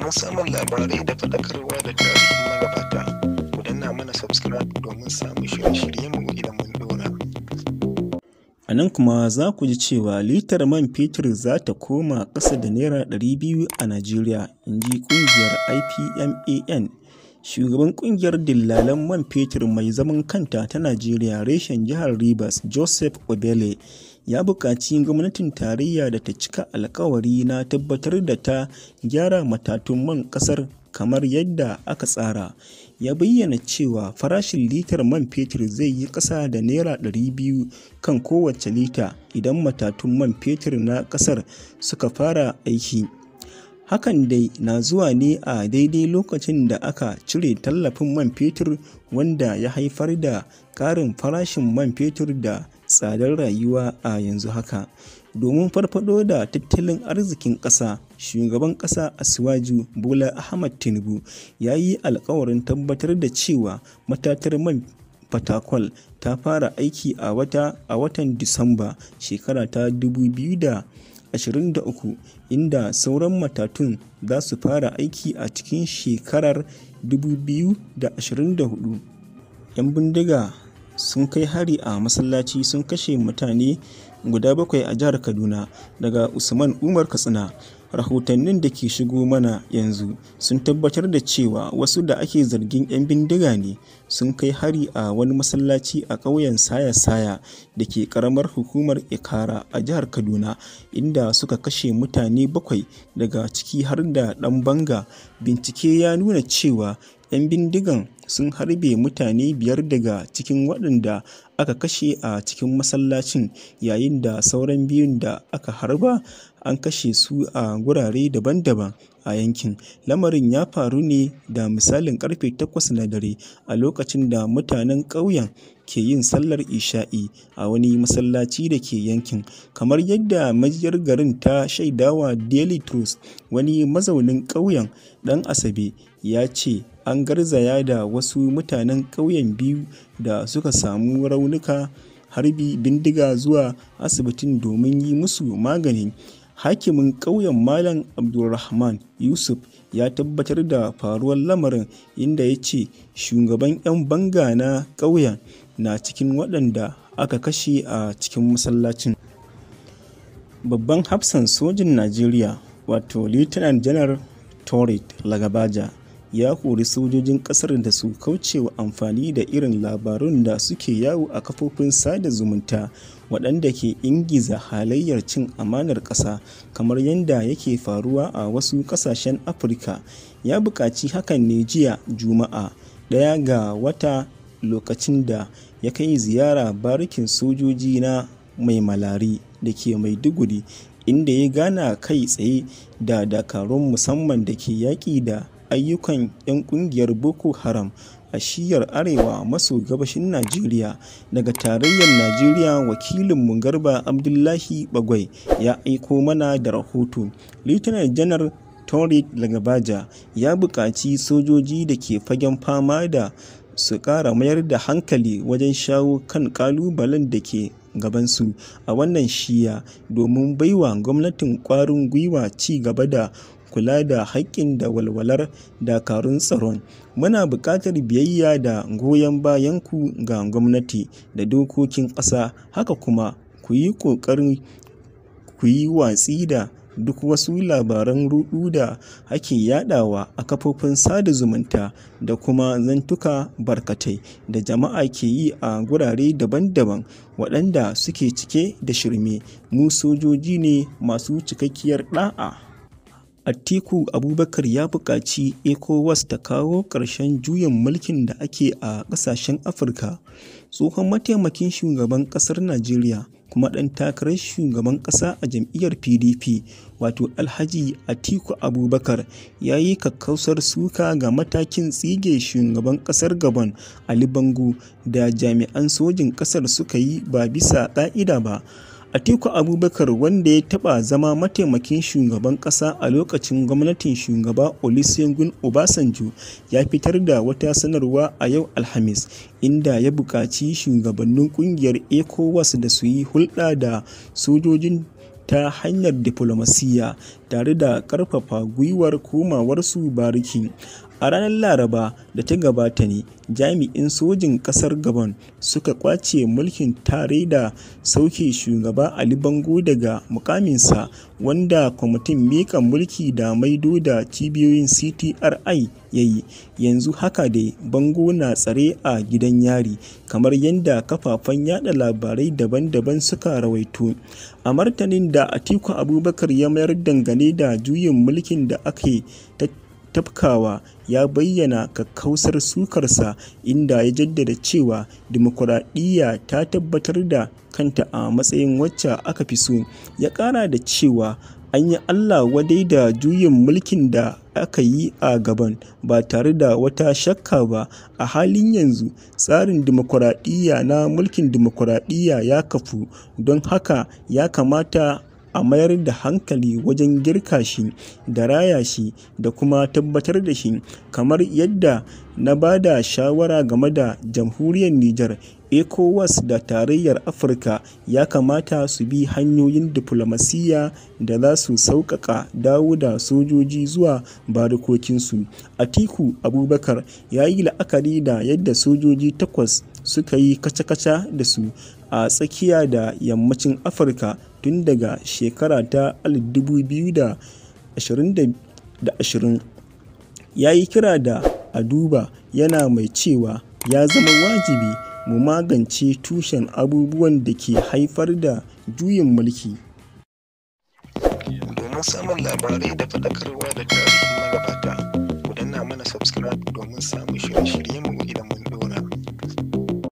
Domin samun labarai da faɗakarwa da tarihin magabata, ku danna mana subscribe domin samun shirye-shiryenmu idan mun ɗora. A nan kuma za ku ji cewa litar man fetur za ta koma ƙasa da Naira 200 a Najeriya, in ji ƙungiyar IPMAN. Shugaban ƙungiyar dillalan man fetur mai zaman kanta ta Najeriya reshen jihar Rivers, Joseph Obele, ya buƙaci gwamnatin tarayya da ta cika alkawari na tabbatar da ta gyara matatun man ƙasar kamar yadda aka tsara. Ya bayyana cewa farashin litar man fetur zai yi ƙasa da Naira 200 kan kowace lita idan matatun man fetur na ƙasar suka fara aiki. Hakan dai na zuwa ne a daidai lokacin da aka cire tallafin man fetur wanda ya haifar da ƙarin farashin man fetur da tsadar rayuwa a yanzu haka. Domin farfaɗo da tattalin arzikin ƙasa, Shugaban ƙasa Asiwaju Bola Ahmed Tinubu ya yi alkawarin tabbatar da cewa matatar man Fatakwal ta fara aiki a watan Disamba shekara ta 2023, inda sauran matatun za su fara aiki a cikin shekarar 2024. 'Yan bindiga sun kai hari a masallaci sun kashe mutane guda 7 a jihar Kaduna. Daga Usman Umar Katsina. Rahotannin da ke shigo mana yanzu sun tabbatar da cewa wasu da ake zargin 'yan bindiga ne sun kai hari a wani masallaci a ƙauyen Saya-Saya da ke ƙaramar hukumar Ikara a jihar Kaduna, inda suka kashe mutane 7 daga ciki har da ɗan banga. Bincike ya nuna cewa 'yan bindigan sun harbe mutane 5 daga cikin waɗanda aka kashe a cikin masallacin, yayin da sauran 2 da aka harba an kashe su a gurare daban-daban a yankin. Lamarin ya faru ne da misalin karfe 8 na dare a lokacin da mutanen ƙauyen ke yin sallar isha'i a wani masallaci da ke yankin. Kamar yadda majiyar garin ta shaidawa Daily Trust, wani mazaunin ƙauyen Ɗan Asabe ya ce an garzaya da wasu mutanen ƙauyen 2 da suka samu raunuka harbi bindiga zuwa asibitin domin yi musu magani. Hakimin ƙauyen Malam Abdulrahman Yusuf ya tabbatar da faruwar lamarin, inda ya ce shugaban 'yan banga na ƙauyen na cikin waɗanda aka kashe a cikin masallacin. Babban hafsan sojin Najeriya, wato Lieutenant Janar Taoreed Lagbaja, ya hori sojojin ƙasar da su kaucewa amfani da irin labarun da suke yawo a kafofin sada zumunta waɗanda ke ingiza halayyar cin amanar ƙasa kamar yadda yake faruwa a wasu ƙasashen Afirka. Ya buƙaci hakan ne jiya Juma'a, 1 ga wata, lokacin da ya kai ziyara barikin sojoji na Maimalari da ke Maiduguri, inda ya gana kai tsaye da dakarun musamman da ke yaƙi da ayyukan 'yan ƙungiyar Boko Haram a shiyar arewa maso gabashin Najeriya. Daga tarayyar Najeriya, wakilinmu Garba Abdullahi Bagwai ya aiko mana da rahoto. Lieutenant Janar Taoreed Lagbaja ya buƙaci sojoji da ke fagen fama da su ƙara mayar da hankali wajen shawo kan ƙalubalen da ke gabansu a wannan shiyya domin baiwa gwamnatin ƙwarin gwiwa ci gaba da kula da haƙƙin da walwalar dakarun tsaron. Muna buƙatar biyayya da goyon bayanku ga gwamnati da dokokin ƙasa, haka kuma ku yi ƙoƙari ku yi watsi da duk wasu labaran ruɗu da ake yaɗawa a kafofin sada zumunta da kuma zantuka barkatai da jama'a ke yi a gurare daban-daban waɗanda suke cike da shirme. Mu sojoji ne masu cikakkiyar ɗa'a. Atiku Abubakar ya buƙaci ECOWAS ta kawo ƙarshen juyin mulkin da ake a ƙasashen Afirka. Tsohon mataimakin shugaban ƙasar Najeriya kuma ɗan takarar shugaban ƙasa a jam'iyyar PDP, wato Alhaji Atiku Abubakar, ya yi kakkausar suka ga matakin tsige shugaban ƙasar Gabon Ali Bongo da jami'an sojin ƙasar suka yi ba bisa ƙa'ida ba. Atiku Abubakar, wanda ya taɓa zama mataimakin shugaban ƙasa a lokacin gwamnatin Shugaba Olusegun Obasanjo, ya fitar da wata sanarwa a yau Alhamis, inda ya buƙaci shugabannin ƙungiyar ECOWAS da su yi hulɗa da sojojin ta hanyar diflomasiyya. tare da ƙarfafa gwiwar komawarsu bariki. A ranar Laraba da ta gabata ne jami'an sojin ƙasar Gabon suka ƙwace mulki tare da sauke Shugaba Ali Bongo daga muƙaminsa, wanda Kwamitin Miƙa Mulki da Maido da Cibiyoyin (CTRI) ya yi. Yanzu haka dai Bongo na tsare a gidan yari, kamar yadda kafafen yaɗa labarai daban-daban suka rawaito. A martanin da Atiku Abubakar ya mayar dangane da juyin mulkin da ake tafkawa, ya bayyana kakkausar sukarsa, inda ya jaddada cewa dimokuraɗiyya ta tabbatar da kanta a matsayin wacce aka fi so. Ya ƙara da cewa an yi Allah wadai da juyin mulkin da aka yi a Gabon ba tare da wata shakka ba. A halin yanzu, tsarin dimokuraɗiyya na mulkin dimokuraɗiyya ya kafu, don haka ya kamata a mayar da hankali wajen girka shi da raya shi da kuma tabbatar da shi, kamar yadda na ba da shawara game da Jamhuriyar Nijar. ECOWAS da Tarayyar Afirka ya kamata su bi hanyoyin diflomasiyya da za su sauƙaƙa dawo da sojoji zuwa barikokinsu. Atiku Abubakar ya yi la'akari da yadda sojoji takwas suka yi kaca-kaca da su a tsakiya da yammacin Afirka tun daga shekara ta 2020. Ya yi kira da a duba, yana mai cewa ya zama wajibi mu magance tushen abubuwan da ke haifar da juyin mulki. Domin samun labarai da faɗakarwa da tarihin magabata, ku danna mana subscribe domin samun shirye-shiryenmu idan mun ɗora.